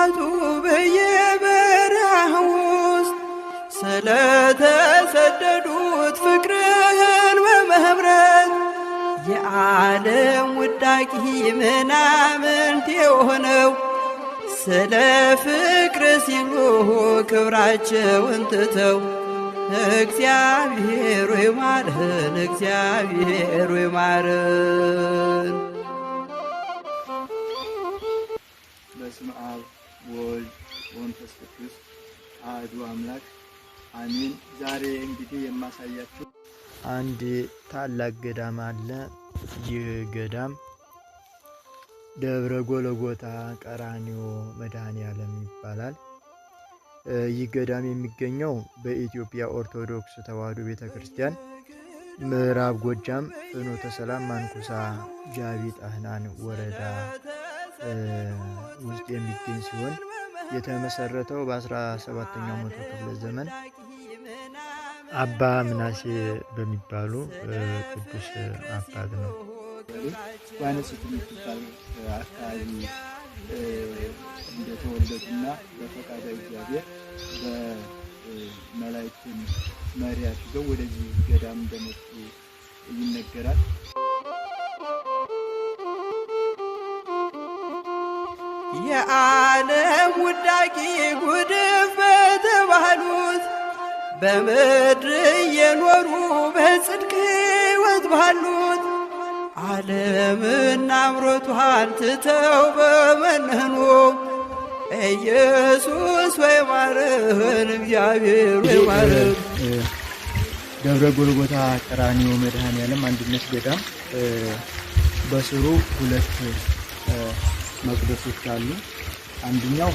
በየአድባራቱ በየበረሃ ውስጥ ስለተሰደዱት ፍቅርህን በመምረት የዓለም ውዳቂ ምናምንት የሆነው ስለ ፍቅር ሲሉ ክብራቸውን ትተው እግዚአብሔር ሆይ ማረን፣ እግዚአብሔር ሆይ ማረን። በስመ አብ ወወልድ ወመንፈስ ቅዱስ አሐዱ አምላክ አሜን። ዛሬ እንግዲህ የማሳያችሁ አንድ ታላቅ ገዳም አለ። ይህ ገዳም ደብረ ጎልጎታ ቀራንዮ መድኃኔዓለም ይባላል። ይህ ገዳም የሚገኘው በኢትዮጵያ ኦርቶዶክስ ተዋሕዶ ቤተክርስቲያን ምዕራብ ጎጃም ፍኖተ ሰላም ማንኩሳ ጃቢ ጣህናን ወረዳ ውስጥ የሚገኝ ሲሆን የተመሰረተው በ17ኛው መቶ ክፍለ ዘመን አባ ምናሴ በሚባሉ ቅዱስ አባት ነው። ዋነጽቱ የምትባል አካባቢ እንደተወለዱና በፈቃደ እግዚአብሔር በመላእክትን መሪ አድርገው ወደዚህ ገዳም እንደመጡ ይነገራል። የዓለም ውዳቂ ጉድፍ በተባሉት በምድር እየኖሩ በጽድቅ ሕይወት ባሉት ዓለምና አምሮቷን ትተው በመነኑ ኢየሱስ ወይ ማረን፣ እግዚአብሔር ወይ ማረን። ደብረ ጎልጎታ ቀራንዮ መድኃኔዓለም አንድነት ገዳም በስሩ ሁለት መቅደሶች አሉ። አንደኛው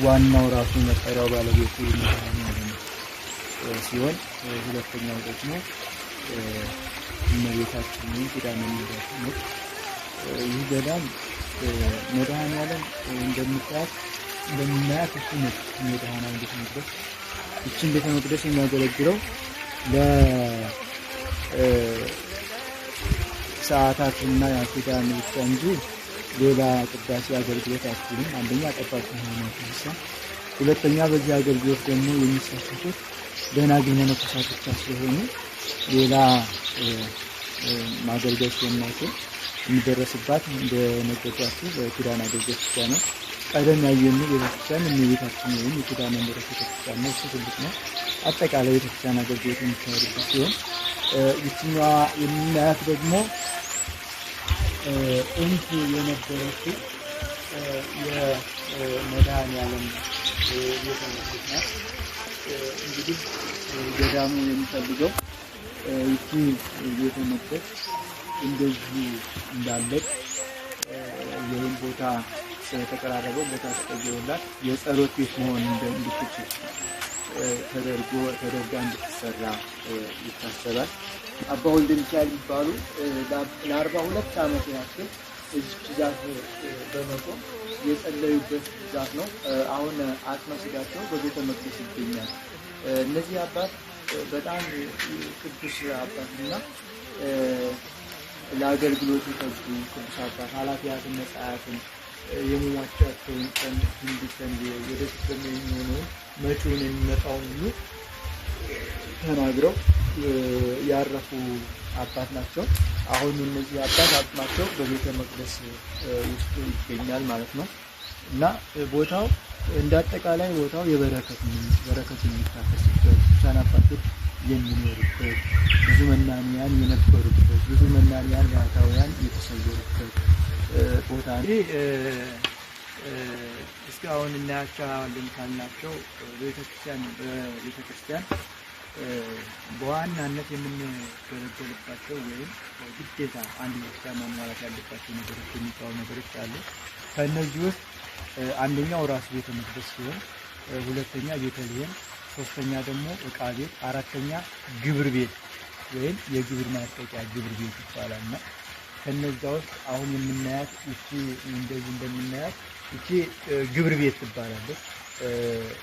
ዋናው ራሱ መጠሪያው ባለቤቱ መድኃኔዓለም ሲሆን ሁለተኛው ደግሞ እመቤታችን ኪዳነ ምሕረት ነው። ይህ ገዳም መድኃኔዓለም እንደምታያት እንደምናያት እሱ ነች መድኃኔዓለም ቤተ መቅደስ። ይችን ቤተ መቅደስ የሚያገለግለው ለሰዓታትና ኪዳን ብቻ እንጂ ሌላ ቅዳሴ አገልግሎት አትችልም። አንደኛ ጠባብ ከመሆኗ የተነሳ፣ ሁለተኛ በዚህ አገልግሎት ደግሞ የሚሳተፉት ደናግል መነኮሳት ብቻ ስለሆኑ ሌላ ማገልገል ስለማይችል የሚደረስባት እንደነገርኳችሁ በኪዳን አገልግሎት ብቻ ነው። ቀደም ያየነው ቤተክርስቲያን የእመቤታችን ወይም የኪዳነ ምሕረት ቤተክርስቲያን ነው። እሱ ትልቅ ነው። አጠቃላይ ቤተክርስቲያን አገልግሎት የሚካሄድበት ሲሆን ይችኛዋ የምናያት ደግሞ ጥንት የነበረችው የመድኃኔዓለም ቤተ መቅደስ ናት። እንግዲህ ገዳሙ የሚፈልገው ይቺ ቤተ መቅደስ እንደዚሁ እንዳለች ወይም ቦታ ስለተቀራረበው ቦታ ተቀይሮላት የጸሎት ቤት መሆን እንድትችል ተደርጎ ተደርጋ እንድትሰራ ይታሰባል። አባ ወልደ ሚካኤል የሚባሉ ለ42 ዓመት ያክል እዚች ዛፍ በመቆም የጸለዩበት ዛፍ ነው። አሁን አጽመ ሥጋቸው በቤተ መቅደስ ይገኛል። እነዚህ አባት በጣም ቅዱስ አባትና ለአገልግሎት የተጉ ቅዱስ አባት ኃላፊያትን መጻያትን የሟቻቸውን ቀን ትንቢት ተንብየው ወደፊት ደግሞ የሚሆነውን መጪውን የሚመጣውን ሁሉ ተናግረው ያረፉ አባት ናቸው። አሁን እነዚህ አባት አጽማቸው በቤተ መቅደስ ውስጥ ይገኛል ማለት ነው። እና ቦታው እንደ አጠቃላይ ቦታው የበረከት በረከት የሚታፈስበት፣ ቅዱሳን አባቶች የሚኖሩበት፣ ብዙ መናንያን የነበሩበት፣ ብዙ መናንያን ባህታውያን የተሰወሩበት ቦታ ነው። ይህ እስካሁን እናያቸዋለን ካልናቸው ቤተክርስቲያን በቤተክርስቲያን በዋናነት የምንገለገልባቸው ወይም ግዴታ አንድ ቤተክርስቲያን ማሟላት ያለባቸው ነገሮች የሚባሉ ነገሮች አሉ። ከእነዚህ ውስጥ አንደኛው ራሱ ቤተ መቅደስ ሲሆን፣ ሁለተኛ ቤተልሔም፣ ሶስተኛ ደግሞ ዕቃ ቤት፣ አራተኛ ግብር ቤት ወይም የግብር ማርቀቂያ ግብር ቤት ይባላል። እና ከነዛ ውስጥ አሁን የምናያት ይቺ እንደዚህ እንደምናያት ይቺ ግብር ቤት ትባላለች።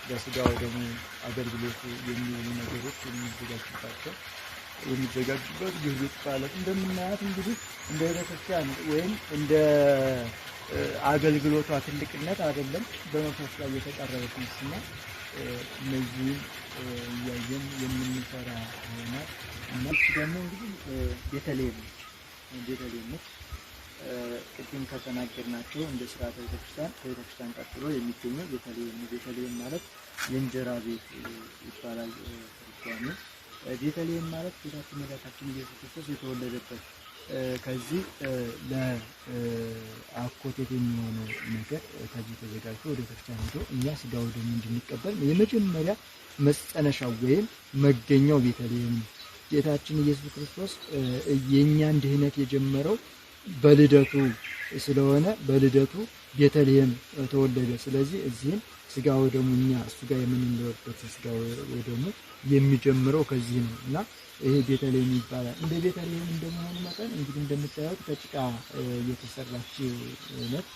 ለስጋው ደግሞ አገልግሎቱ የሚውሉ ነገሮች የሚዘጋጁባቸው የሚዘጋጅበት ግብዝ ይባላል። እንደምናያት እንግዲህ እንደ ቤተክርስቲያን ወይም እንደ አገልግሎቷ ትልቅነት አይደለም፣ በመንፈስ ላይ የተቀረበች ነችና እነዚህን እያየን የምንሰራ ይሆናል። እና እቺ ደግሞ እንግዲህ ቤተልሔም ነች። ቤተልሔም ነች። ቅድም ከተናገርናቸው እንደ ስርዓተ ቤተክርስቲያን ከቤተክርስቲያን ቀጥሎ የሚገኘው ቤተልሔም ነው። ቤተልሔም ማለት የእንጀራ ቤት ይባላል ትርጓሜው። ቤተልሔም ማለት ጌታችን መድኃኒታችን ኢየሱስ ክርስቶስ የተወለደበት ከዚህ ለአኮቴት የሚሆነው ነገር ከዚህ ተዘጋጅቶ ወደ ቤተክርስቲያን ሄዶ እኛ ስጋው ደሙ እንድንቀበል የመጀመሪያ መጸነሻው ወይም መገኛው ቤተልሔም ነው። ጌታችን ኢየሱስ ክርስቶስ የእኛን ድህነት የጀመረው በልደቱ ስለሆነ በልደቱ ቤተልሔም ተወለደ። ስለዚህ እዚህም ስጋው ደሙ እኛ እሱ ጋር የምንኖርበት ስጋው ደሙ የሚጀምረው ከዚህ ነው እና ይሄ ቤተልሔም ይባላል። እንደ ቤተልሔም እንደመሆኑ መጠን እንግዲህ እንደምታዩት ከጭቃ የተሰራች ነች።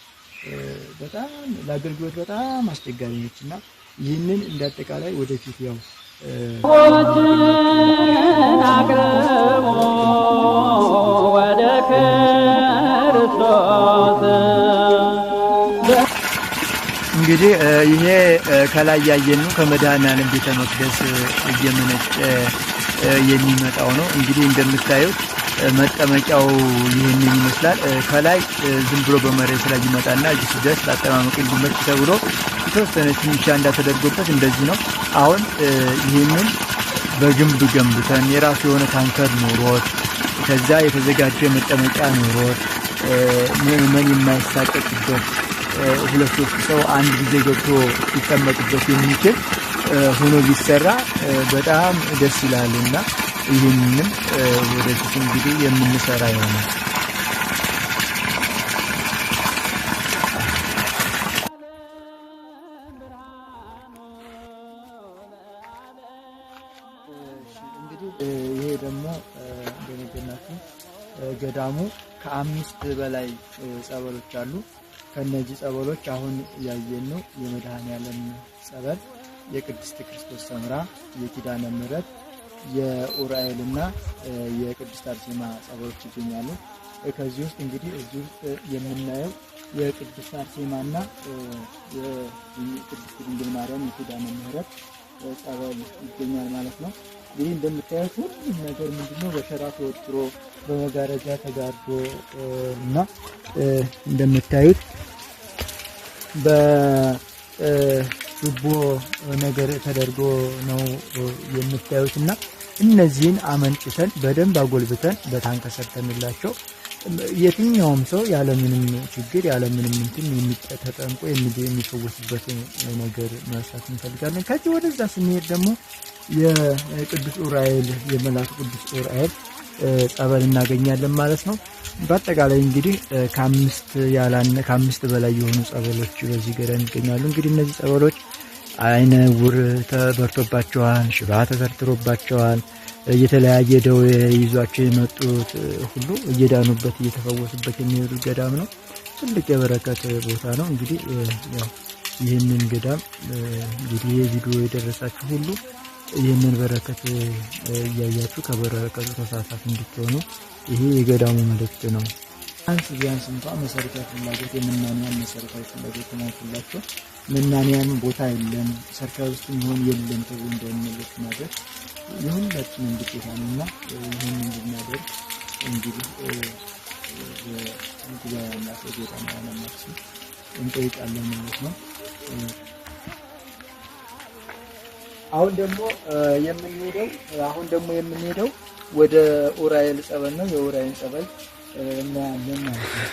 በጣም ለአገልግሎት በጣም አስቸጋሪ ነች እና ይህንን እንዳጠቃላይ ወደፊት ያው አቅርቦ ወደ ክርስቶስ እንግዲህ ይሄ ከላይ ያየነው ከመድኃኔዓለም ቤተ መቅደስ እየመነጨ የሚመጣው ነው። እንግዲህ እንደምታዩት መጠመቂያው ይህንን ይመስላል። ከላይ ዝም ብሎ በመሬት ላይ ይመጣና እዚህ ሲደርስ ለአጠማመቅ እንዲመች ተብሎ የተወሰነ ትንሽ አንዳ ተደርጎበት እንደዚህ ነው። አሁን ይህንን በግንብ ገንብተን የራሱ የሆነ ታንከር ኖሮት ከዛ የተዘጋጀ መጠመቂያ ኖሮት ምዕመን የማይሳቀቅበት ሁለት ሶስት ሰው አንድ ጊዜ ገብቶ ሊጠመቅበት የሚችል ሆኖ ቢሰራ በጣም ደስ ይላል እና ይህንንም ወደፊት እንግዲህ የምንሰራ ይሆናል። እንግዲህ ይሄ ደግሞ እንደነገርናችሁ ገዳሙ ከ5 በላይ ጸበሎች አሉ። ከነዚህ ጸበሎች አሁን ያየነው የመድኃኔዓለም ጸበል፣ የቅድስት ክርስቶስ ሰምራ፣ የኪዳነ ምሕረት፣ የኡራኤልና የቅድስት አርሴማ ጸበሎች ይገኛሉ። ከዚህ ውስጥ እንግዲህ እዚህ ውስጥ የምናየው የቅድስት አርሴማና የቅድስት ድንግል ማርያም የኪዳነ ምሕረት ጸበል ይገኛል ማለት ነው። እንግዲህ እንደምታዩት ሁሉም ነገር ምንድነው በሸራ ተወጥሮ በመጋረጃ ተጋርዶ እና እንደምታዩት በቱቦ ነገር ተደርጎ ነው የምታዩት እና እነዚህን አመንጭተን በደንብ አጎልብተን በታንከር ሰርተንላቸው የትኛውም ሰው ያለምንም ችግር ያለምንም እንትን ተጠምቆ የሚፈወስበት ነገር መስራት እንፈልጋለን። ከዚህ ወደዛ ስንሄድ ደግሞ የቅዱስ ኡራኤል የመላኩ ቅዱስ ኡራኤል ጸበል እናገኛለን ማለት ነው። በአጠቃላይ እንግዲህ ከአምስት በላይ የሆኑ ጸበሎች በዚህ ገዳም ይገኛሉ። እንግዲህ እነዚህ ጸበሎች አይነ ዕውር ተበርቶባቸዋል፣ ሽባ ተተርትሮባቸዋል፣ የተለያየ ደዌ ይዟቸው የመጡት ሁሉ እየዳኑበት እየተፈወሱበት የሚሄዱ ገዳም ነው። ትልቅ የበረከት ቦታ ነው። እንግዲህ ያው ይህንን ገዳም እንግዲህ ይሄ ቪዲዮ የደረሳችሁ ሁሉ ይህንን በረከት እያያችሁ ከበረከቱ ተሳታፊ እንድትሆኑ ይሄ የገዳሙ መልእክት ነው። ቢያንስ እንኳን መሰረታዊ ፍላጎት የመናንያን መሰረታዊ ፍላጎት ተሟልቶላቸው መናንያን ቦታ የለም ሰርካ ውስጥ የሚሆን የለም ተብሎ እንዳይመለስ ማድረግ የሁላችንም ግዴታ ነውና ይህንን እንድናደርግ እንግዲህ በጉባኤና በገዳማውያን አማካኝ እንጠይቃለን ማለት ነው። አሁን ደግሞ የምንሄደው ወደ ኡራኤል ጸበል ነው። የኡራኤል ጸበል እናያለን ማለት ነው።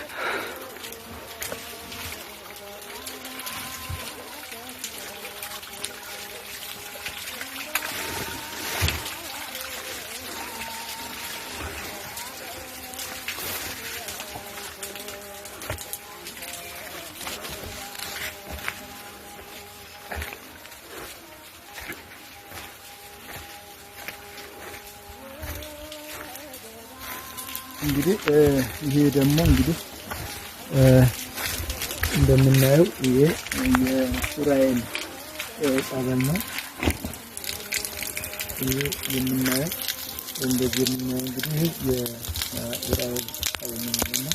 እንግዲህ ይሄ ደግሞ እንግዲህ እንደምናየው ይሄ የኡራኤል ጸበል ነው። ይሄ የምናየው እንደዚህ የምናየው እንግዲህ የኡራኤል ጸበል ነው ማለት ነው።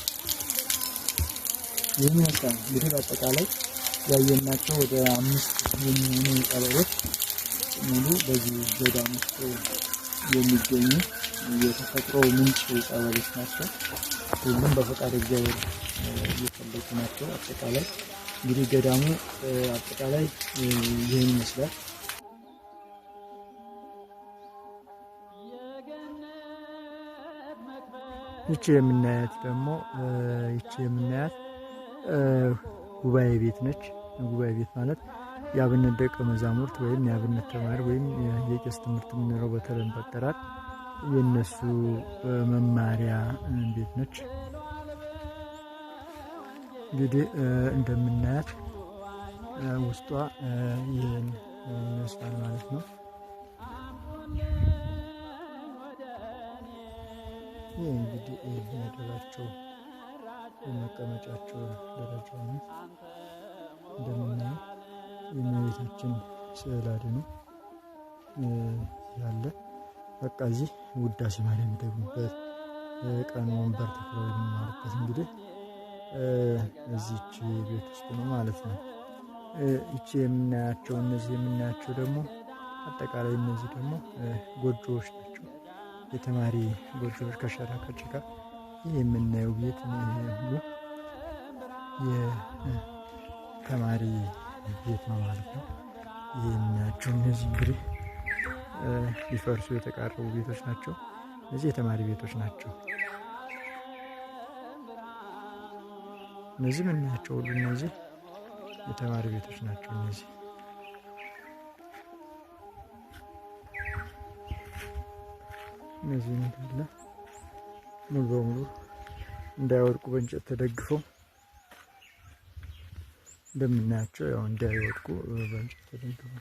ይህን ይመስላል እንግዲህ በአጠቃላይ ያየናቸው ወደ 5 የሚሆኑ ጸበሎች ሙሉ በዚህ ገዳም ውስጥ የሚገኙ የተፈጥሮ ምንጭ ጸበሎች ናቸው። ሁሉም በፈቃደ እግዚአብሔር እየፈለቁ ናቸው። አጠቃላይ እንግዲህ ገዳሙ አጠቃላይ ይህን ይመስላል። ይቺ የምናያት ደግሞ ይቺ የምናያት ጉባኤ ቤት ነች። ጉባኤ ቤት ማለት የአብነት ደቀ መዛሙርት ወይም የአብነት ተማሪ ወይም የቄስ ትምህርት የምንለው በተለምዶ አጠራር የነሱ መማሪያ ቤት ነች። እንግዲህ እንደምናያት ውስጧ ይህን ይመስላል ማለት ነው። ይህ እንግዲህ መደባቸው የመቀመጫቸው ደረጃው ነው። እንደምናየው የእመቤታችን ስዕል አድኖ ያለ በቃ እዚህ ውዳሴ ማርያም የሚደግሙበት ቀን ወንበር ተክለው የሚማሩበት እንግዲህ እዚች ቤት ውስጥ ነው ማለት ነው። ይቺ የምናያቸው እነዚህ የምናያቸው ደግሞ አጠቃላይ እነዚህ ደግሞ ጎጆዎች ናቸው። የተማሪ ጎጆዎች ከሸራ ከጭቃ። ይህ የምናየው ቤት ሁሉ የተማሪ ቤት ነው ማለት ነው። ይህ የምናያቸው እነዚህ እንግዲህ ሊፈርሱ የተቃረቡ ቤቶች ናቸው። እነዚህ የተማሪ ቤቶች ናቸው። እነዚህ የምናያቸው ሁሉ እነዚህ የተማሪ ቤቶች ናቸው። እነዚህ እንዳለ ሙሉ በሙሉ እንዳይወድቁ በእንጨት ተደግፈው እንደምናያቸው ያው እንዳይወድቁ በእንጨት ተደግፈው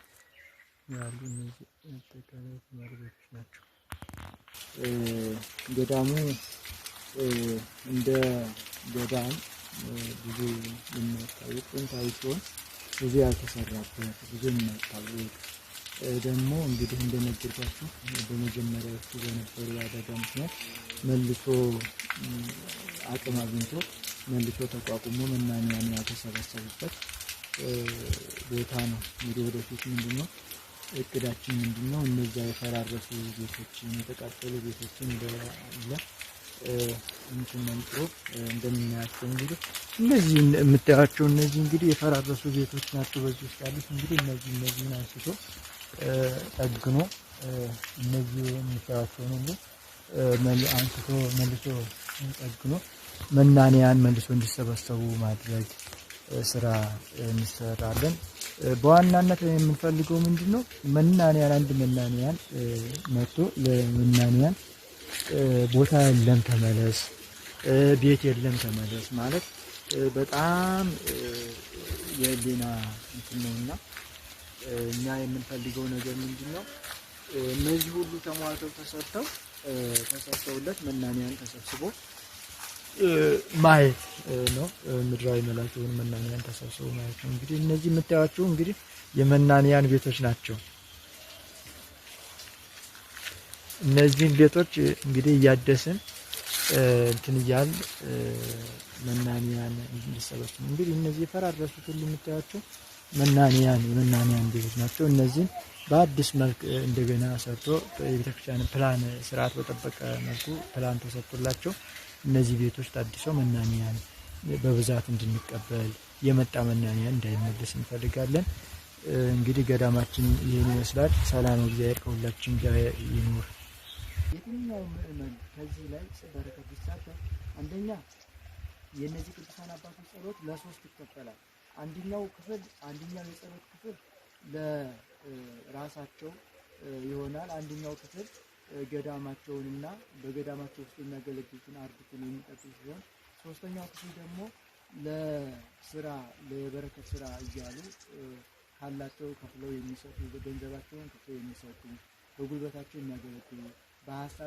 ያሉ እነዚህ አጠቃላይ የተማሪ ቤቶች ናቸው። ገዳሙ እንደ ገዳም ብዙ የማይታወቅ ጥንታዊ ሲሆን ብዙ ያልተሰራበት ብዙ የማይታወቅ ደግሞ እንግዲህ እንደነገርኳችሁ በመጀመሪያዎቹ በነበሩ አደጋ ምክንያት መልሶ አቅም አግኝቶ መልሶ ተቋቁሞ መናንያን ያልተሰበሰቡበት ቦታ ነው። እንግዲህ ወደፊት ምንድነው እቅዳችን ምንድነው? እነዚያ የፈራረሱ ቤቶችን የተቃጠሉ ቤቶችን እንዳለ እንትን መንጥሮ እንደምናያቸው እንግዲህ እነዚህ የምታያቸው እነዚህ እንግዲህ የፈራረሱ ቤቶች ናቸው። በዚህ ውስጥ ያሉት እንግዲህ እነዚህን አንስቶ ጠግኖ እነዚህ የምታያቸውን ሁሉ አንስቶ መልሶ ጠግኖ መናንያን መልሶ እንዲሰበሰቡ ማድረግ ስራ እንሰራለን። በዋናነት የምንፈልገው ምንድነው? መናንያን አንድ መናንያን መጥቶ ለመናንያን ቦታ የለም ተመለስ፣ ቤት የለም ተመለስ ማለት በጣም የህሊና እንትን ነውና እኛ የምንፈልገው ነገር ምንድነው? እነዚህ ሁሉ ተሟልተው ተሰርተውለት መናንያን ተሰብስቦ ማየት ነው። ምድራዊ መላእክት የሆኑ መናንያን ተሰብስቦ ማየት ነው። እንግዲህ እነዚህ የምታዩአቸው እንግዲህ የመናንያን ቤቶች ናቸው። እነዚህን ቤቶች እንግዲህ እያደስን እንትን እያልን መናንያን እንዲሰበስቡ እንግዲህ እነዚህ የፈራረሱት ሁሉ የምታዩአቸው መናንያን የመናንያን ቤቶች ናቸው። እነዚህን በአዲስ መልክ እንደገና ሰርቶ የቤተክርስቲያን ፕላን ስርዓት በጠበቀ መልኩ ፕላን ተሰርቶላቸው እነዚህ ቤቶች ታድሰው መናንያን በብዛት እንድንቀበል የመጣ መናንያን እንዳይመለስ እንፈልጋለን። እንግዲህ ገዳማችን ይሄን ይመስላል። ሰላም እግዚአብሔር ከሁላችን ጋር ይኑር። የትኛው ምእመን ከዚህ ላይ በረከት ቢሳተፍ አንደኛ የነዚህ ቅዱሳን አባቶች ጸሎት ለሶስት ይከፈላል። አንደኛው ክፍል አንደኛው የጸሎት ክፍል ለራሳቸው ይሆናል። አንደኛው ክፍል ገዳማቸውንና በገዳማቸው ውስጥ የሚያገለግሉትን አርድእትን የሚጠብቅ ሲሆን ሶስተኛው ክፍል ደግሞ ለስራ ለበረከት ስራ እያሉ ካላቸው ከፍለው የሚሰጡ ገንዘባቸውን ከፍለው የሚሰጡ በጉልበታቸው የሚያገለግሉ በሀሳብ